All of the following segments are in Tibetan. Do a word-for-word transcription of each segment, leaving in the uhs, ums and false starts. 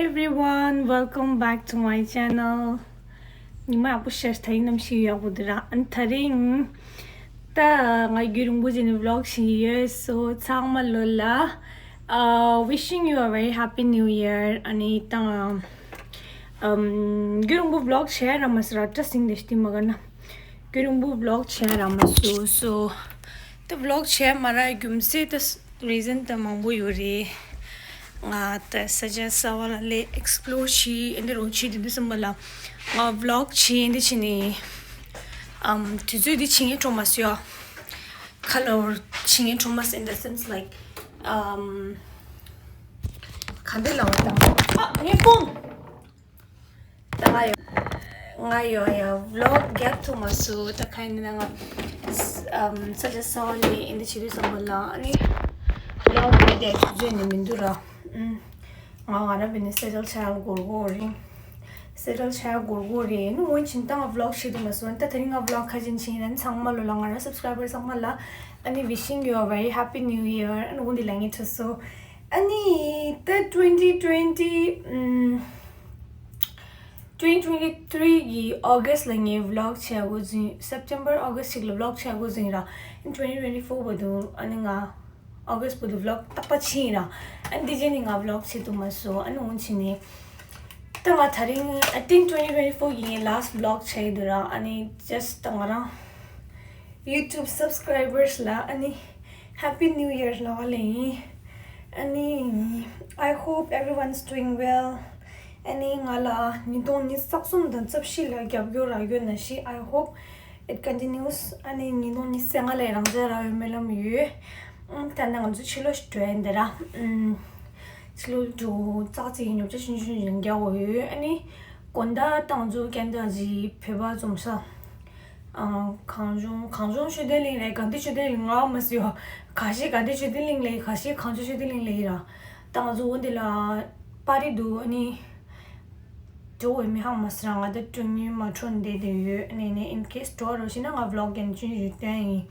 Everyone, welcome back to my channel. ཉི་མ་ཡག་པོ་ཤར། ད་རིང་གནམ་གཤིས་ཡག་པོ་འདུག་ར། ཨ་ནི་ད་རིང་ད་ང་རྒྱུན་རིང་པོ་ཅིག་ནས་vlog་བྱེད་ཀྱི་ཡོད། So ཚང་མ་ལོ་ལ། Uh, wishing you a very happy new year. ཨ་ནི་ད་ང་ཨམ་རྒྱུན་རིང་པོ་vlog་བྱས་ར་མ་སི་ར་བཀྲ་ཤིས་བདེ་ལེགས་དེ་མ་ག་ན། རྒྱུན་རིང་པོ་vlog་བྱས་ར་མ་སོང་། So ད་vlog་བྱས་མ་ར་རྒྱུ་མཚན་ད་reason་ད་མང་པོ་ཡོད་རེད། ང་ད་ས་ཆ་གསར་པ་ལ་སླེབས་explore་བྱེད་ཨེ་འདི་རོ་བྱེད་དེ་འདི་སོང་བ་ལ་ང་vlog་བྱེད་ཨེ་འདི་བྱེད་ནི་ཨམ་དུས་ཚོད་འདི་བྱེད་ངེས་འཕྲོ་མ་སོང་ཡ། ཁ་ལོར་བྱེད་ངེས་འཕྲོ་མ་སོང་in the sense like ཨམ་ག་འདི་ལ་བ་དང་ཨ་ངའི་phone། ད་ང་ཡོ་ང་ཡོ་ཡ་vlog་རྒྱབ་ཐུབ་མ་སོང་། ད་ཁ་ཡིན་ན་ང་ཨམ་ས་ཆ་གསར་པ་ལ་ཨེ་འདི་བྱེད་དུས་སོང་བ་ལ་ཨ་ནི་vlog་རྒྱབ་དེ་དུས་ཚོད་ནི་མི་འདུག་ར། ཨུམ། ང་ང་རང་བས་ནི་settle་བྱ་ཡག་འགོར་འགོར་རེད། settle་བྱ་ཡག་འགོར་འགོར་རེད། ནི་འོན་ཀྱང་ད་ང་vlog་བྱེད་ཐུབ་མ་སོང་། ད་དེ་རིང་ང་vlog་ཁ་ཅན་ཕྱིན་ཡིན་ན་ཚང་མ་ལོ་ལ་ང་རང་subscriber་ཚང་མ་ལ་ཨ་ནི་wishing you a very happy new year ཨ་ནི་འོ་འདི་ལ་ངས་ཁྲིད་སོང་། ཨ་ནི་ད་twenty twenty ཨུམ། twenty twenty-three་གི་August་ལ་ངས་vlog་བྱེད་དགོས་ཟིན། September August་ཞིག་ལ་vlog་བྱེད་དགོས་ཟིན་ར། twenty twenty-four་བར་དུ་ཨ་ནི་ང་August་བར་དུ་vlog་རྟག་པ་ཕྱིན་ར། ཨ་ནི་འདི་རྗེས་ནི་ང་vlog་བྱེད་ཐུབ་མ་སོང་། ཨ་ནི་འོན་ཕྱིན་ནི་ད་ང་ད་རིང་I think twenty twenty-four་གི་ངའི་last vlog་བྱེད་འདུག་ར། ཨ་ནི་just་ད་ང་རང་YouTube subscribers་ལ་ཨ་ནི་Happy New Year་ལབ་པ་ལེ་ཡིན། ཨ་ནི་I hope everyone's doing well. ཨ་ནི་ང་ལ་ཉིས་སྟོང་ཉི་ཤུ་རྩ་གསུམ་དང་རྩ་བཞི་ལ་རྒྱབ་སྐྱོར་རག་ཡོད་ན་ཞེས། I hope it continues. ཨ་ནི་ཉིས་སྟོང་ཉི་ཤུ་རྩ་ལྔ་ལ་རང་འཇགས་རག་ཡོད་སྨོན་ལམ་ཡོད། ཨང་། ད་ནང་ང་ཚོ་ཕྱི་ལོགས་ཤིག་འགྲོ་ཡིན་ད་ར། ཨང་། ཕྱི་ལོགས་འགྲོ་ཙག་ཙིག་ཉོ་ཆ་ཆུང་ཆུང་ཞིག་རྒྱག་དགོས་ཡོད། ཨ་ནི་དགོང་དག་ཏང་ཚོ་ཀན་ཏ་ཇི་བོད་པ་འཛོམས་ས། ཨང་། གངས་ལྗོངས་གངས་ལྗོངས་ཤོད་ལྡན་གླིང་རེད། དགའ་ལྡན་ཤོད་ལྡན་གླིང་ང་མ་ཟེར་བ། ག་ཤེད་དགའ་ལྡན་ཤོད་ལྡན་གླིང་ལ་ཡིན། ག་ཤེད་གངས་ལྗོངས་ཤོད་ལྡན་གླིང་ལ་ཡིན་ར། ད་ང་ཚོ་འོ་འདི་ལ་པར་རིས་འདུག་ཨ་ནི། འགྲོ་འོས་མི་ཧང་མ་སི་རང་ང་ད་སྤྲོ་ཉུལ་མ་འཕྲོ་འདེད་དེ་ཡོད། ཨ་ནི་ནི་in case་འགྲོ་རོགས་ཞེ་ན་ང་vlog་གན་ཆུན་ཞུ་སྟོན་ཡིན།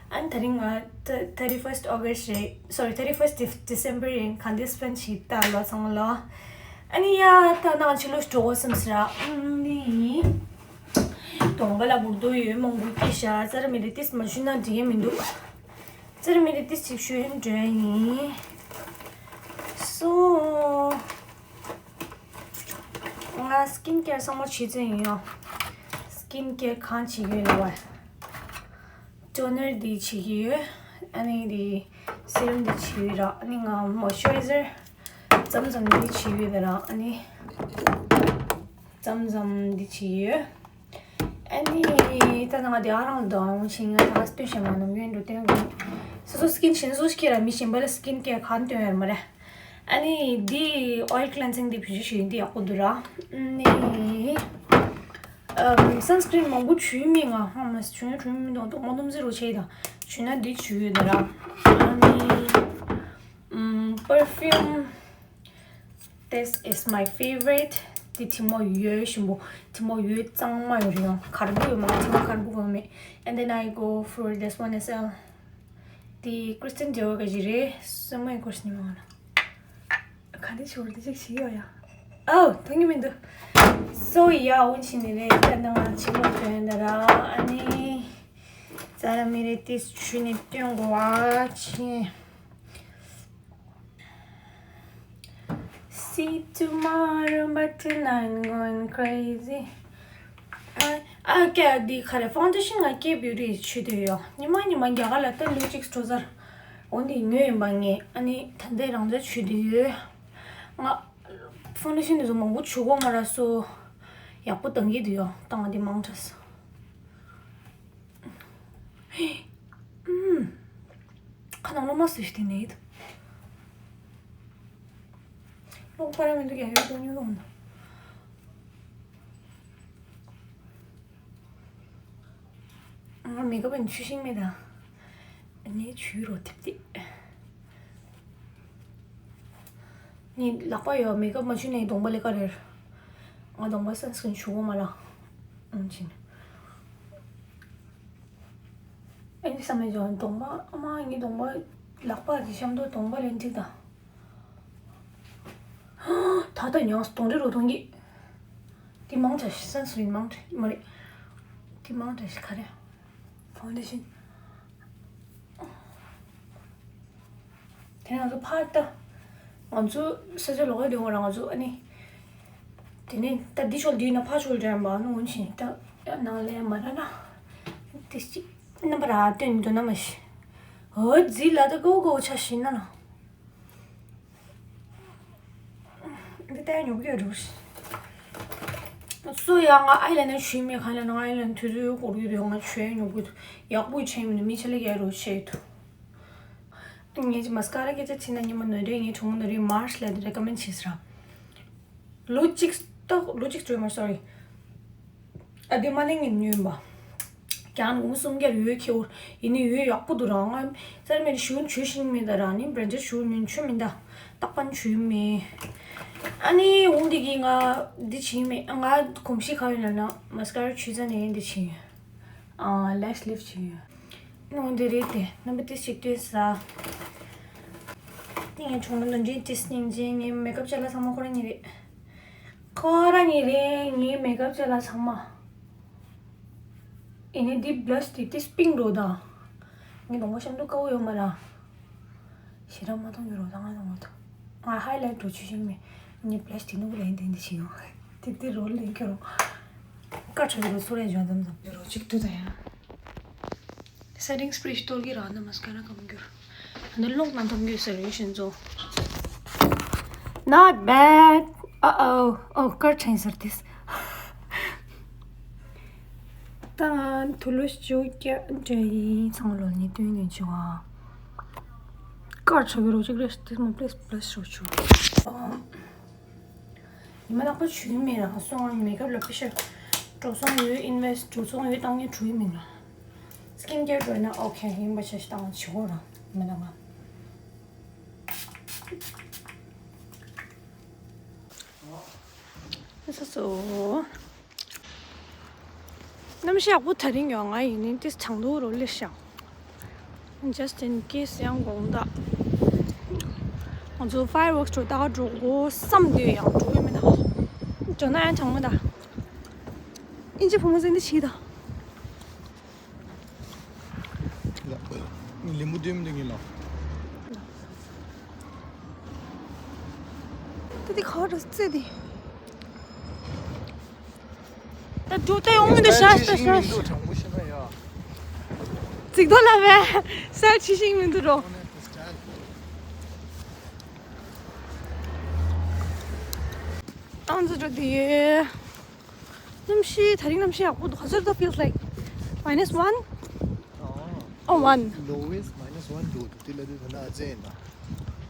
ཨ་ནི་ད་རིང་ང་ད་thirty first August་རེད། Sorry, thirty first Dec- December་ཡིན། ག་འདི་spend་ཞིག་ད་ལོ་ཚང་མ་ལོ། ཨ་ནི་ཡ་ད་ནང་ཕྱི་ལོགས་འགྲོ་དགོས་བསམ་སི་ར། ཨ་ནི་གདོང་པ་ལ་འུར་རྡོ་ཡོད་མང་པོ་སྐྱེས་ཤག་རྩ་ར་མི་རེ་ཏིས་མ་ཞུ་ན་འགྲིག་གི་མི་འདུག་རྩ་ར་མི་རེ་ཏིས་ཅིག་ཞུ་ཡིན་འགྲོ་ཡིན། So། ང་skin care་ཚང་མ་བྱེད་ཚོད་ཡིན་ཡང་། skin care་གང་བྱེད་ཀྱི་ཡོད་ལབ་པ། toner་འདི་བྱེད་ཀྱི་ཡོད། ཨ་ནི་འདི་serum་འདི་བྱེད་ཀྱི་ཡོད་ར། ཨ་ནི་ང་moisturizer་ཙམ་ཙམ་འདི་བྱེད་ཀྱི་ཡོད་ད་ར། ཨ་ནི་ཙམ་ཙམ་འདི་བྱེད་ཀྱི་ཡོད། ཨ་ནི་ད་ང་དེ་ཨ་རང་དང་ཕྱིན་ང་ད་སྟོན་བྱེད་མ་ནམ་ཡོད་འགྲོ་སྟོན་དགོས། སོ་སོ་skin་ཞན་སོ་ཞིག་གིས་ར་མི་གཞན་པ་ལ་skin care་གང་སྟོན་ཡོད་མ་རེད། ཨ་ནི་འདི་oil cleansing་འདི་བེད་སྤྱོད་བྱེད་ཡིན་འདི་ཡག་པོ་འདུག་ར། ཨ་ནི་ཨམ་sunscreen་མང་པོ་བྱུག་མི་ང་ཧ་མ་བྱུག་བྱུག་མི་འདུག་འདུག་མ་འདུམ་ཟེར་རོ་ཆེ་ད་བྱུག་ན་འདི་བྱུག་ཡོད་ད་ར། ཨ་ནི་ཨམ་perfume། This is my favorite. འདི་དེ་མོ་ཡོད་ཞིམ་པོ། དེ་མོ་ཡོད་གཙང་མ་ཡོད་རེད་ཡང་གར་པོ་ཡོད་མ་དེ་མོ་གར་པོ་ཡོད་མེད། And then I go for this one as well. འདི་Kristen Dior་ག་ཞིག་རེད། སོ་མའི་སྐོར་ཞིག་ནི་མ་ང་ལ། ག་འདི་ཞིག་འོར་འདི་ཅིག་ཞིག་ཡོད་ཡ། ཨོ་མཐོང་གི་མི་འདུག So yeah འོན་ཕྱིན་ནི་རེད། ད་ནང་ང་ཕྱི་ལོགས་ཐོན་ད་ར། ཨ་ནི་རྩ་ར་མི་རེ་ཏིས་ཆུ་ནི་སྟོན་དགོས་བ་ཕྱིན། See tomorrow, but tonight I'm going crazy. ཨ་ཨ་ཀྱ་འདི་ག་རེ་foundation་ང་ཀྱེ་beauty་ཆུ་དུ་ཡོད། ཉི་མ་ཉི་མ་རྒྱ་གར་ལ་ལྟ་ལུས་གཅིག་འགྲོ་ཚར། འོ་འདི་ཉོས་ཡིན་པ་ངས། ཨ་ནི་ད་ལྟའི་རང་འཇགས་ཆུ་དུ་ཡོད། ང་foundation་འདི་ཚོ་མང་པོ་ཆུ་གོ་མ་ར་སོ། ཡག་པོ་དང་གི་དུ་ཡོད་ད་ང་འདི་མང་དྲགས། ཁ་ནང་ལོ་མ་སུ་ཞིག་དེ་ནས་ཡིད། ལོག་པ་ར་མི་འདུག་ཡ་ཡོད་དོ་ཉོ་དོ་འདུག་ང་མེ་ཀབ་ཆུ་ཤིང་མེད་ད། ངས་ཆུ་རོ་ཐིབ་ཐིབ། ངས་ལག་པ་ཡོད་མེ་ཀབ་མ་ཆུ་ནས་གདོང་པ་ལས་ཀ་རེད། ང་གདོང་པ་sunscreen་ཆུ་བོ་མ་ལ། ཨང་ཆིན། ཨེ་འདི་བསམ་མེད་ཅོ་གདོང་པ་ཨ་མ་ངའི་གདོང་པ་ལག་པ་གི་ཤམ་ཐོ་གདོང་པ་ལེན་ཅིག་དང་། ད་ལྟ་ཉང་སྟོང་རེ་རོ་གཏོང་གི། དེ་མང་དྲགས་ཤིག་སན་སི་ཀྲིན་མང་དྲགས་མ་རེད། དེ་མང་དྲགས་ཤིག་ག་རེ། ཕའུན་ཌེ་ཤན། དེ་ང་ཚོ་ཕར་ལྟ། ང་ཚོ་ས་ཆ་ལོགས་ཀ་དེ་འོང་ར་ང་ཚོ་ཨ་ནི། དེ་ནས་ད་འདི་ཕྱོགས་འདི་ན་ཕར་ཕྱོགས་འདྲ་མ་ནུ་འོན་ཆེན་ད་ཡ་ནང་ལས་མ་ར་ན། དེ་ཅི་རྣམ་པ་ར་སྟོན་འདུག་ན་མ་ཤི། འོ་ཛི་ལ་ད་ཀོ་ཀོ་ཆ་ཤི་ན་ལ། འདི་ལྟ་ཉོ་གི་རུ། སུ་ཡ་ང་ཨའི་ལན་ན་ཞུས་མེད་ག་ལ་ན་ཨའི་ལན་དུས་ཚོད་འགོར་གི་རེད། ང་ཆོས་ཉོ་གི་འདུག་ཡག་པོ་ཆེ་མིན་མི་ཆ་ལ་ཡ་རུ་ཆེ་འདུག་ངས་ཀྱི་མ་སི་ཀ་ར་སྐད་ཆ་ཕྱིན་ན་ཉི་མ་ནོར་འདྲེ་ངའི་གྲོང་ནོར་རི་མར་ཆི་ལ་རེ་ཀ་མེན་ཊི་བྱས་ར། ལོ་གཅིག་ཏོག་ལོ་གཅིག་སྤྲོད་མ་སོ་རི། ཨ་དེ་མ་ལེན་ངན་ཉོས་པ། ཀྱང་ངུ་སུམ་རྒྱ་ཡོད་ཁྱེའུ། ཡིན་ནི་ཡོད་ཡག་པོ་འདུག་ར་ང་། སར་མེད་ཞུ་ཆུ་ཤིང་མེད་ད་ར་ནི་བྲན་ཆ་ཞུ་མིན་ཆུ་མིན་ད། རྟག་པན་ཆུ་མེད། ཨ་ནི་འོང་དེ་གི་ང་འདི་བྱིན་མེད་ང་གོམས་གཤིས་ག་ཡོད་ལ་ན་མ་སི་ཀ་ར་ཆུ་ཚ་ནས་འདི་བྱིན་ཡོད། ཨ་ལེ་ཤི་ལིབ་བྱིན་ཡོད། ནོ་འདི་རེད་དེ་རྣམ་པ་ཏིས་ཅིག་ཏིས་ཟ། ཏི་ངའི་གྲོང་ནོ་འདྲེ་ཏིས་སྙིང་རྗེ། ངའི་མེ་ཀབ་ཅ་ལག་ཚང་མ་ཁོ་རང་ཉིད་རེད། ཁོ་རང་ཉིད་རེད། ངའི་མེ་ཀབ་ཅ་ལག་ཚང་མ། ཨེ་ནི་འདི་བླ་སི་ཏིག་ཏིས་པིང་རོ་དང་། ངའི་གདོང་པ་གཤམ་དུ་དཀར་པོ་ཡོད་མ་ར། ཞེ་དྲག་མ་མཐོང་གི་རོ་དང་ང་གདོང་པ་དང་། ང་ཧའི་ལའིཊ་འགྲོ་ཆུ་ཤིང་མེད། ངའི་བླ་སི་ཏིག་ནུ་བུ་ལ་ཡིན་དེ་འདི་ཤིང་ཡོང་། དེ་དེ་རོ་ལེན་གི་རོ། དཀར་ཆོག་གི་རོ་ཚོ་རེ་འཇོན་དམ་དམ་གི་རོ་གཅིག་དུ་ད་ཡང་། སེ་ཊིང་སི་པྲེ་ཤི་གཏོར་གྱི་རང་ན་མ་སི་ཀ་ར་ཀམ་གྱུར། ཨ་ནི་ལོག་ན་ཐམ་གྱུར་ཟེར་ཡོད་ཤིན་ཙོ། Not bad. Uh-oh. Oh, ཀར་ཆེན་ཟེར་ཏེས། ད་ཐུ་ལུ་ཞུ་ཀྱ་འདྲ་ཡིན་ཚང་ལོ་ནི་སྟོན་ནས་བྱུང་བ། ཀར་ཆ་གི་རོ་ཅིག་རེ་ཏེས་མ་པླེས་པླེས་རོ་ཆུ། ཉི་མ་ལྷག་པ་ཆུ་ཡིན་མིན་རང་སོང་ངམ་མེ་ཀབ་ལ་པི་ཤ་འགྲོ་སོང་ཡོད་ཨིན་ཝེ་སི་འགྲོ་སོང་ཡོད་བཏང་ངེས་གྲུ་ཡིན་མིན་རང་། སི་ཀིན་ཀེར་འགྲོ་ན་ཨོ་ཁེ་ཡིན་པ་ཆ་ཞིག་བཏང་བྱེད་གོ་རང་མི་ལ་ང་། སོ་སོ། གནམ་གཤིས་ཡག་པོ་དེ་རིང་ཡོད། ང་ཡིན་ནི་ཏིས་གྲང་དུ་རོ་ལེ་ཤང་། Just in case ཡང་དགོངས་དག་ང་ཚོ་ཕའི་ཝརཀ་སི་འགྲོ་ད་ག་འགྲོ་དགོས་བསམ་དུས་ཡང་འགྲོ་གི་མེད་ད། འགྲོ་ན་ཡང་གྲང་མོ་ད། ཨིན་ཇི་བུ་མོ་ཟིན་དུ་ཕྱིས་ད། ལེམ་བུ་ལྡུམ་འདི་ངས་ལ། ད་འདི་ག་རེ་རྩེ་འདི། ད་འགྲོ་ད་ཡོང་མི་འདུག་ཤ་ཤ་ཤ། གྲང་མོ་ཤི་ན་ཡ། ཙིག་རྡོ་ལ་བས་སར་ཆི་ཤིང་མི་འདུག་རོ། ཏང་ཙི་འགྲོ་དེ་ཡོད། གནམ་གཤིས་དེ་རིང་གནམ་གཤིས་ཡག་པོ་འདུག་ག་ཚོད་ད་feels like minus one? Oh, one. Lowest minus one འདུག་དེ་ལ་དེ་ད་ན་ཨ་ཙེ་ཡིན་ད།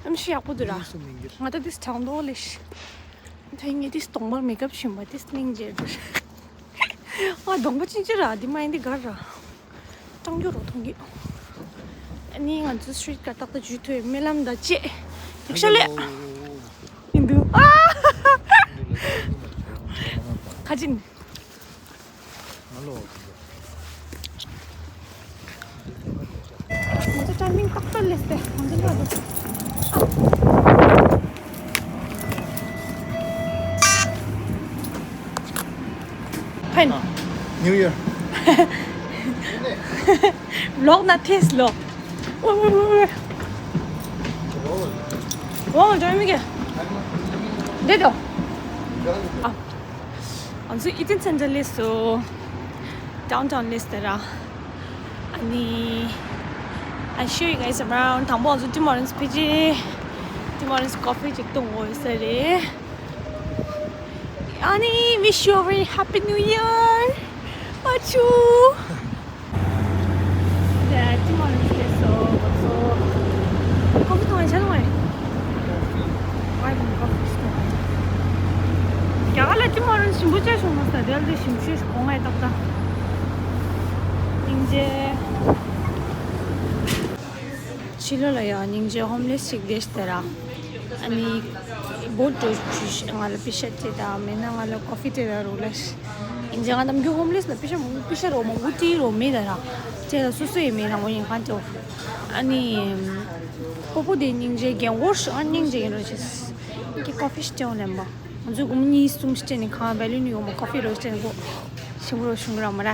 གནམ་གཤིས་ཡག་པོ་འདུག་ར། ངས་སུ་མིན་གྱི། ང་ད་དེ་གྲང་དོ་ལེ་ཤི། ད་ངས་དེ་གདོང་པར་མེ་ཀབ་བྱིན་པ་དེ་སྙིང་རྗེ་འདུག་ང་གདོང་པ་ཅིན་ཅི་ར་དེ་མ་ཡིན་དེ་ག་ར། སྤྲང་རྒྱུ་རོ་མཐོང་གི། ཨ་ནི་ང་ཚོ་སི་ཊི་རིཊ་ཀར་ཏག་ཏག་འཇུས་ཐུབ་སྨོན་ལམ་དང་བཅས། ཐུགས་ཤ་ལེ། ཡིན་འདུག་ཁ་ཅིན། ང་ཚོ་ཊའི་མིང་ཏག་ཏག་ལས་ཏེ་ང་ཚོ་འགྲོ་འདུག་ཕན། New Year. ལོག་ན་ཐེས་ལོག་ཝོ་ཝོ་ཝོ་ཝོ། ཝོ་འགྲོ་མི་གེ། འདི་དོ། ཨ། ང་ཚོ་ཨི་ཏན་སེན་ཊར་སླེབས་སོང་། ཌའུན་ཊའུན་སླེབས་ཏེ་ར། ཨ་ནི། I'll show you guys around. དང་པོ་ང་ཚོ་ཊིམ་ཧོ་ཊན་སི་ཕི་ཅི། ཊིམ་ཧོ་ཊན་སི་ཀོ་ཕི་ཅིག་འཐུང་དགོས་ཡོད་ས་རེད། ཨ་ནི། Wish you a very happy new year. ཨ་ཆུ། ད་ཊིམ་ཧོ་ཊན་སི་སླེབས་སོང་། ང་ཚོ་ཀོ་ཕི་འཐུང་ཡ་ཆ་འཐུང་ཡ། ང་ཡི་ཀོ་ཕི་འཐུང་ཡ། རྒྱ་གར་ལ་ཊིམ་ཧོ་ཊན་སི་ཞིམ་པོ་ཅིག་བྱུང་མ་སོང་། དེ་ལ་དེ་ཞིམ་ཤོས་ཤིག་གོང་ང་ཡི་ཏག་ཏག་སྙིང་རྗེ། ཕྱི་ལོགས་ལ་ཡང་སྙིང་རྗེ་ཧོམ་ལེ་སི་ཅིག་བསྡད་ཤག་དེ་ར། ཨ་ནི་བོ་ཊི་འགྲོ་ཆུ་ང་ལ་པེ་ཤ་སྤྲད་དང་མེད་ན་ང་ལ་ཀོ་ཕི་སྤྲད་ར་རོགས་ལ་ཤི། ཡིན་ཙང་ང་ནམ་རྒྱུན་ཧོམ་ལེ་སི་ལ་པེ་ཤ་མང་པོ་པེ་ཤ་རོགས་མང་པོ་སྤྲད་རོགས་མེད་དེ་ར། སྤྲད་ལ་སོ་སོ་ཡི་མེད་རང་མོ་ཡིན་གང་ལྟོ། ཨ་ནི་སྤོ་བོ་དེ་སྙིང་རྗེ་རྒན་གོག་ཤོག་ཨ་སྙིང་རྗེ་ཡིན་རོགས་ཤི། ཀི་ཀོ་ཕི་སྤྲད་ཡོང་ལེན་པ། ང་ཚོས་སྒོར་མོ་གཉིས་གསུམ་སྤྲད་ནས་གང་བེ་ལུ་ནི་ཡོང་མ་ཀོ་ཕི་རོ་སྤྲད་ནས་གོ། ཞིམ་པོ་རོ་ཞིམ་པོ་ར་མ་ར།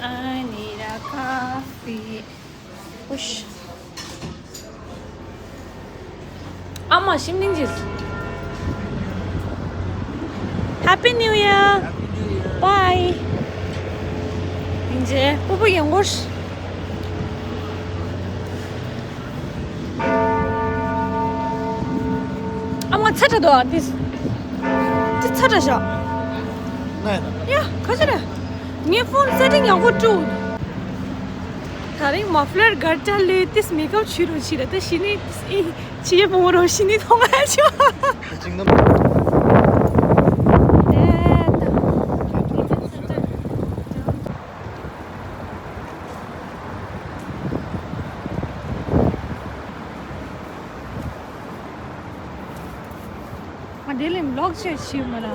I need a coffee. Push. ཨ་མ་ཤིམ་ནིང་ཇིས། Happy New Year. Bye. ནིང་ཇེ་པུ་པུ་ཡང་གོ་ཤ། ཨ་མ་ཚ་ཏྲ་དོ་ཨ་ཏིས། ཏི་ཚ་ཏྲ་ཤ། ཡ་ཁ་ཆེ་རེ། ངའི་ཕོན་སེ་ཊིང་ཡག་པོ་བཀྲུ། ད་རིང་མ་ཕི་ལར་གར་ཏ་ལས་ཏིས་མེ་ཀབ་བྱུས་རོ་བྱས་ར་ད་ཤི་ནི་ཏིས་ཨི་ཆི་ཡེ་བུ་མོ་རོ་ཤི་ནི་ཐོང་ཨ་ཆོ། ཅིང་ནམ། ང་དེ་ལས་བི་ལོག་བྱས་ཤི་མ་ལ།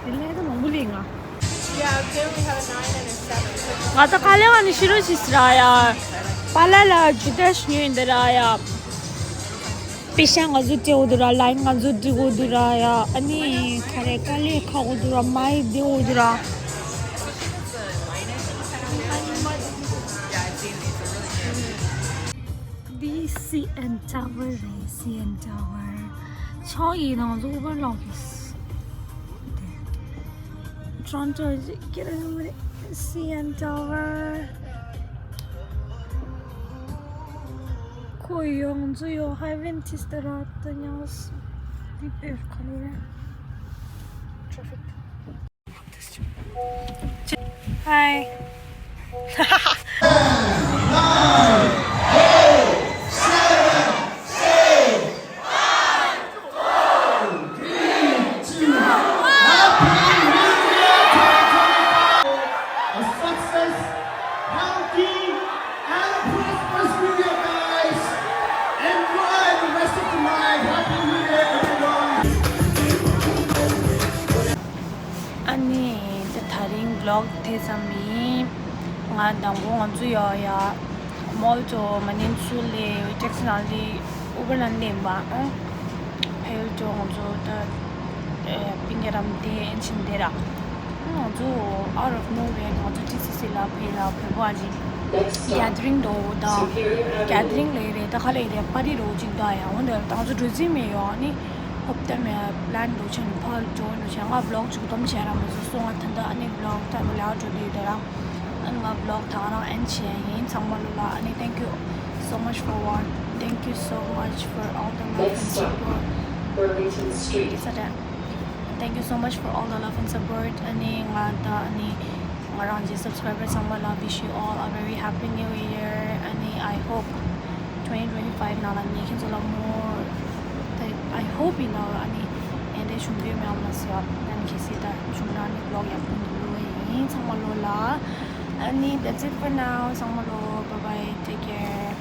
དེ་ལས་ད་མང་པོ་ལས་ང་། Yeah, then we have a nine and a seven. ང་ད་ག་ལེ་བ་ནི་ཤི་རོ་ཤི་སི་ར་ཡ། པ་ལ་ལ་ཇུ་དེ་ཤི་ཉོ་ཡིན་ད་ར་ཡ། པེ་ཤ་ང་ཚོ་སྤྲད་འོ་དུ་ར་ལ་ཡིན་ང་ཚོ་སྒྲིག་འོ་དུ་ར་ཡ། ཨ་ནི་ག་རེ་ག་ལེ་ཁ་འོ་དུ་ར་མ་ཡི་དེ་འོ་དུ་ར། འདི་སི་ཨེན་ཊ་ཝར་རེད། སི་ཨེན་ཊ་ཝར། ཆོག་ཡིན་ན་ང་ཚོ་ཨུ་བར་ལོག་གི། ཊོ་རོན་ཊོ་ཀེ་ར་ཡོང་རེད། སི་ཨེན་ཊ་ཝར། ཁོ་ཡོང་ཚུ་ཡོ་ཧའི་ཝེན་ཊིས་ཏ་ར་ཏ་ཉོས། འདི་བེར་ཁ་ལོ་རེད། ཊ་ར་ཕིག། Hi. A success, healthy, and a prosperous new year, guys. Enjoy the rest of the night. Happy New Year, everyone. ཨ་ནི་ད་ད་རིང་བི་ལོག་དེ་ཙམ་ཡིན། ང་དང་པོ་ང་ཚོ་ཡོ་ཡ་མོལ་ཏོ་མ་ནིང་ཚུ་ལས་ཊེག་སི་ནང་ལས་ཨུ་བར་ལ་ལེན་པ་ཨང་། ཕེལ་ཏོ་ང་ཚོ་ད་པིང་ཡ་རམ་དེ་ཨེན་ཆིན་དེ་ར། ང་ཚོ་out of nowhere ང་ཚོ་ཊི་སི་སི་ལ་ཕེ་ལ་བོད་པ་ཅིག་གེ་དི་རིང་འགྲོ་དང་གེ་དི་རིང་ལས་རེད་ད་ག་ལས་རེད་པ་རི་རོ་ཅིག་ད་ཡ་འོན་ཏེ་ད་ང་ཚོ་འགྲོ་རྩིས་མེད་ཡོ་ཨ་ནི། ཧོབ་ཏེ་མེད་པ་ལན་འགྲོ་ཆེན་ཕར་འགྲོ་འགྲོ་ཆེན་ང་བི་ལོག་ཅིག་སྡོམ་བྱས་ར་མ་བཟོ་སོང་ང་ད་ད་ཨ་ནི་བི་ལོག་ད་མ་ལ་འགྲོ་དུས་ད་ར། ཨ་ནི་ང་བི་ལོག་ད་ག་རང་ཨེན་བྱས་ཡིན་ཚང་མ་ལོ་ལ་ཨ་ནི། Thank you so much for watch. Thank you so much for all the love and support. Next stop, Burlington Street. It's a wrap. Thank you so much for all the love and support. ཨ་ནི་ང་ད་ཨ་ནི་ང་རང་གི་སབ་སི་ཀ་རའི་བར་ཚང་མ་ལ་wish you all a very happy new year. ཨ་ནི་I hope twenty twenty-five ནང་ལ་ངས་ཁྱེད་ཚོ་ལ་མོར་ད་I hope ཡིན་ན་ཨ་ནི་ཨེ་འདྲའི་བྱུང་རྒྱུ་མེད་པ་མ་ཟད་ཨ་ནི་གལ་སྲིད་ད་བྱུང་ན་ཨ་ནི་བི་ལོག་ཡག་པོ་འདུག་ལོ་ཡིན་ཚང་མ་ལོ་ལ། ཨ་ནི་that's it for now. ཚང་མ་ལོ་bye bye, take care.